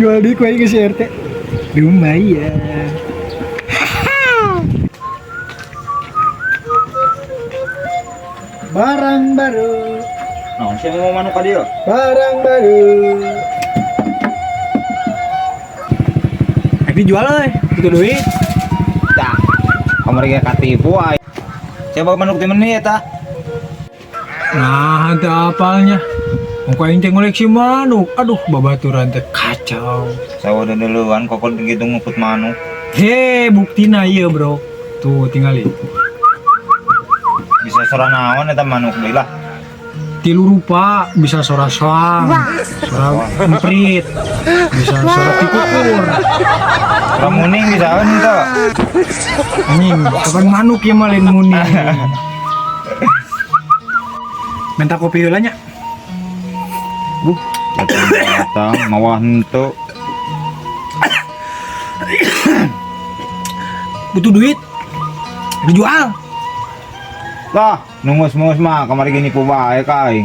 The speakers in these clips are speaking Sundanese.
Jual deui ku aing ke si RT. Lumayan. Barang baru, Naon sih mau manuk ka dieu? Barang baru. Ini jual euy, itu duit. Tah. Kamari ge katipu aing. Siapa manuk ti meni eta? Nah, ada apalnya. Muka aing teh ngoleksi manuk. Aduh, babaturan teh kacau. Sawa duluan kokol gitu ngukut manuk. He, buktina ieu, Bro. Tuh, tinggali. Bisa sora naon eta manuk deui lah. Tilu rupa, bisa sora soang, sora emprit, bisa sora tikukur. Sora muning bisa kan itu. Anjing, kapan manuk ya mah lain muning. Minta kopi heula nya. Buh, datang mawa henteu. Butuh duit. Dijual. Lah, nungus-nungus mah kamari gini nipu bae ka aing.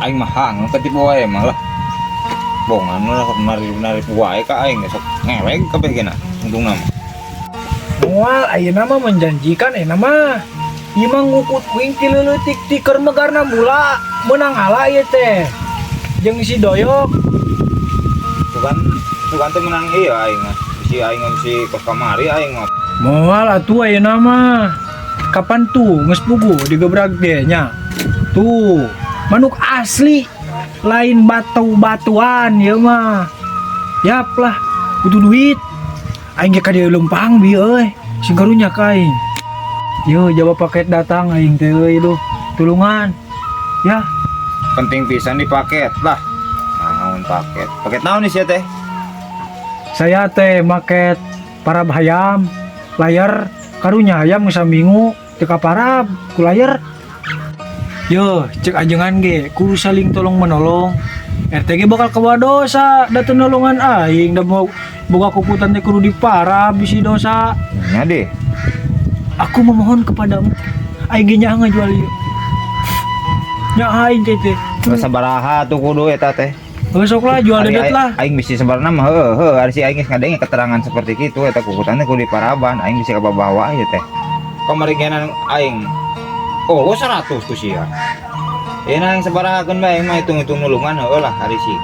Aing mah hang ketipu wae mah lah. Bongan lah nari-nari wae ka aing sok ngeleng kabeh gena. Untungna mah. Moal ayeuna mah menjanjikan ayeuna mah. Ieu mah ngukut kuing ti leutik ti keur megarna mula meunang ala ieu teh. Jeung si Doyok. Bukan bukan teh menang iya aing mah. Bisi aing mah bisi kos kamari aing mah. Moal atuh ayeuna mah. Kapan tuh geus puguh digebrak ge nya. Tuh, manuk asli lain batu-batuan ieu mah. Yap lah, butuh duit. Aing ge ka dieu leumpang bieu euy. Sing karunya ka aing. Yo, jawab paket datang aing teh euy duh. Tulungan. Ya, Penting pisan dipaket lah. Naon paket? Paket naon nih sia teh? Saya teh maket parab hayam, layar karunya hayam geus saminggu teu kaparab ku layar. Yo, cek ajengan ge kudu saling tolong menolong. RT ge bakal kabawa dosa da teu nolongan aing da mau boga kukutan teh kudu diparab bisi dosa. Nya deh. Aku memohon kepadamu. Aing ge nyaah ngajual ieu. Nyaah aing teh teh. Sabaraha tuh kudu eta teh? Heuh, sok lah jual Ari dedet lah. Aing bisi sebenarnya mah heuh heuh ari si aing geus ngadenge keterangan seperti kitu eta kukutan teh kudu diparaban aing bisi kabawa ieu teh. Kamari genan aing. Oh, 100 ku sia. Ieu aing sabarahakeun bae aing mah hitung-hitung nulungan heuh lah ari si.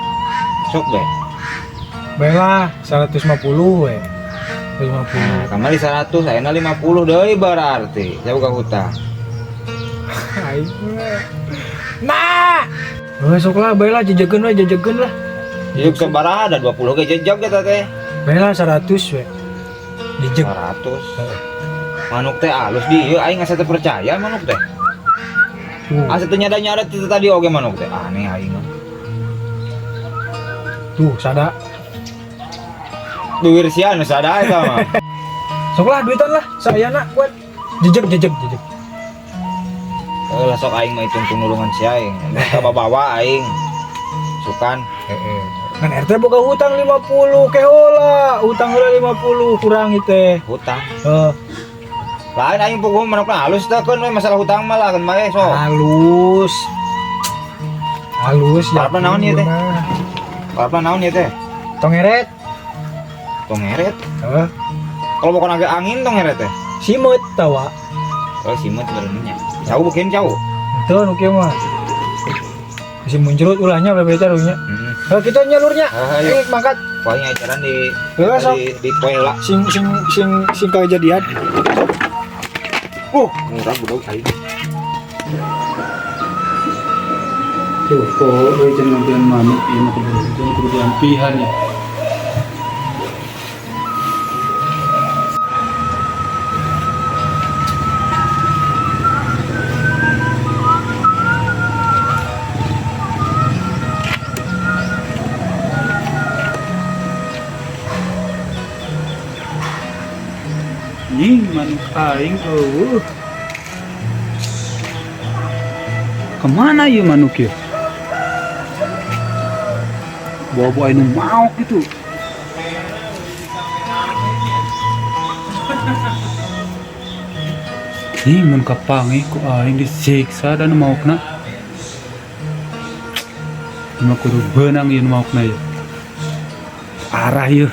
Sok bae. Bae lah 150 we. 150. Nah, kamari 100 ayeuna 50 deui berarti. Saya buka hutang. Aing mah. Nah. Heuh, sok lah bae lah jejegeun we jejegeun lah. Jejeg sabaraha ada 20 ge jejeg eta teh. Bae lah 100 we. Jejeg. 100. Manuk teh alus di ieu aing asa teu percaya manuk teh. Tuh, Asa teu nyada-nyada teh tadi oge manuk teh. Aneh aing mah. Tuh sada. Duwir sia nu sada eta mah. Sok lah duitan lah sayana kuat. Jejeg jejeg jejeg. Heuh lah sok aing mah hitung nulungan si aing. Ka bawa aing. Sukan. Heeh. Kan RT boga hutang 50 kehola, hutang heula 50 kurang ieu teh. Hutang. Heuh, Lain aing puguh manukna halus teh keun we masalah hutang mah lah keun bae sok. Halus. Halus ya. Parapna naon ieu teh? Parapna naon ieu teh? Tongeret. Tongeret. Heeh. Kalau bukan agak angin tongeret teh. Simeut tawa. Oh simeut benernya. Cau bikin cau. Teu nu kieu mah. Bisi muncrut ulahnya bebe carunya. Heeh. Heuh kitu nyalurnya. Ah, ayo. Ayo mangkat. Pokoknya ajaran di Heuh, sok. di poe lah. Sing sing sing sing kejadian. Murah budak aing. Tuh, kok euy jangan ngampihan manuk ieu mah kudu jangan kudu diampihan ya. Nying manuk aing eueuh. Kemana ieu manuk ieu? Bawa-bawa anu maok gitu. Ih, mun kapanggih ku aing disiksa dan maokna. Mah kudu beunang ieu nu maokna ieu. Parah yeuh.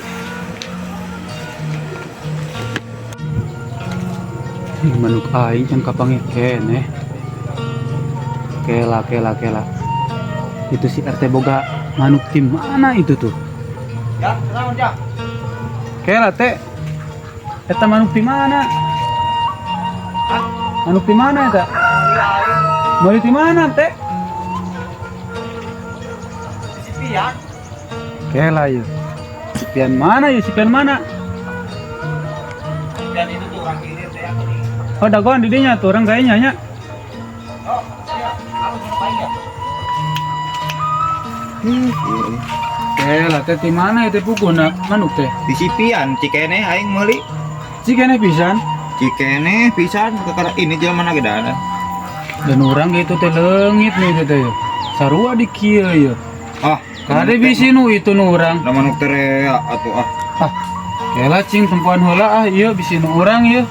Ih, manuk aing can kapanggih keneh. Kela kela kela. Itu si RT boga manuk tim mana itu tuh? Ya, naon ya? Kela teh. Eta manuk di mana? Manuk di mana eta? Meuli di mana teh? Sipian. Kela yeuh. Sipian mana yeuh? Sipian mana? Sipian itu tuh orang hilir teh aku nih. Oh, dagoan di dinya tuh orang kayaknya nya. Oh, iya, alus manuk aing ya. Kela teh di mana itu pukuna manuk teh? Di Sipian Cikene aing meuli. Cikene pisan. Cikene pisan kakara ini jelema mana gedanan. Dan orang gitu teh leungit nih itu teh. Sarua di kieu ye. Ah, Kade bisi nu itu nu urang. Da manuk teh rea atuh ah. Ah, kela cing tempoan heula ah ieu bisi nu urang ieu.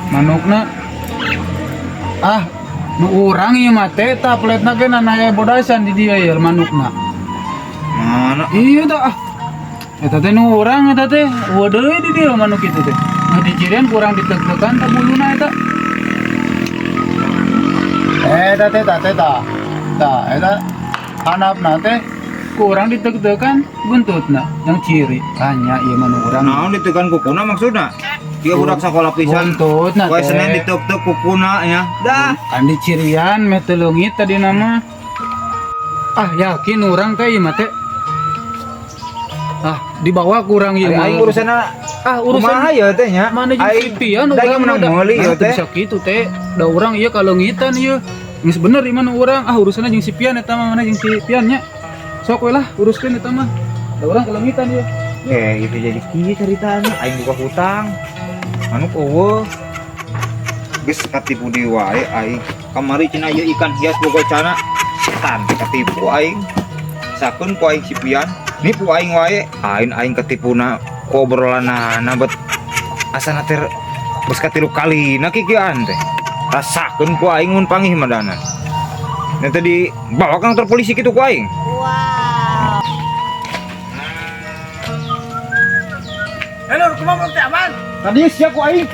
Manukna ah nu urang ieu mah teh tah peletna ge nana bodasan di dieu ieu manukna. Mana? Iya dah ah. Eta teh nu urang eta teh eueuh deui di dieu manuk itu teh. Nah dicirian kurang ditek-tekan tah buluna eta. Eta teh tah teh tah. Tah eta handapna teh kurang ditek-tekan buntutna yang ciri. Tanya ieu mah nu urang. Naon ditekan kukuna maksudna? Dia budak sekolah pisan. Buntutna Poe teh. Senin ditek-tek kukuna nya. Dah. Kan dicirian meh teu leungit tadi nama. Ah yakin urang teh ieu mah teh. Ah dibawa kurang ieu Ari mah. aing urusanna ah urusan kumaha ya teh nya? mana jeung Aing sipian da ieu urang menang mah da. meuli Nah, ieu teu teh. bisa kitu teh. Da urang ieu kaleungitan ieu. Geus bener ieu mah nu urang. Ah urusanna jeung sipian eta mah mana jeung sipian nya. Sok we lah uruskeun eta mah. Da urang kaleungitan ieu. Eh, itu jadi kieu caritana aing buka hutang. Manuk eueuh. Geus katipu deui wae aing. Kamari cenah ieu ikan hias boga cana. Setan katipu aing. Sakeun ku aing sipian, nipu aing wae. Aing aing ketipuna ku obrolanana bet asana teh geus katilu kalina kikieuan teh. Rasakeun ku aing mun panggih madana. Nanti dibawa ke kantor polisi kitu ku aing. Halo, kumaha teh aman? Tadi sia ku aing.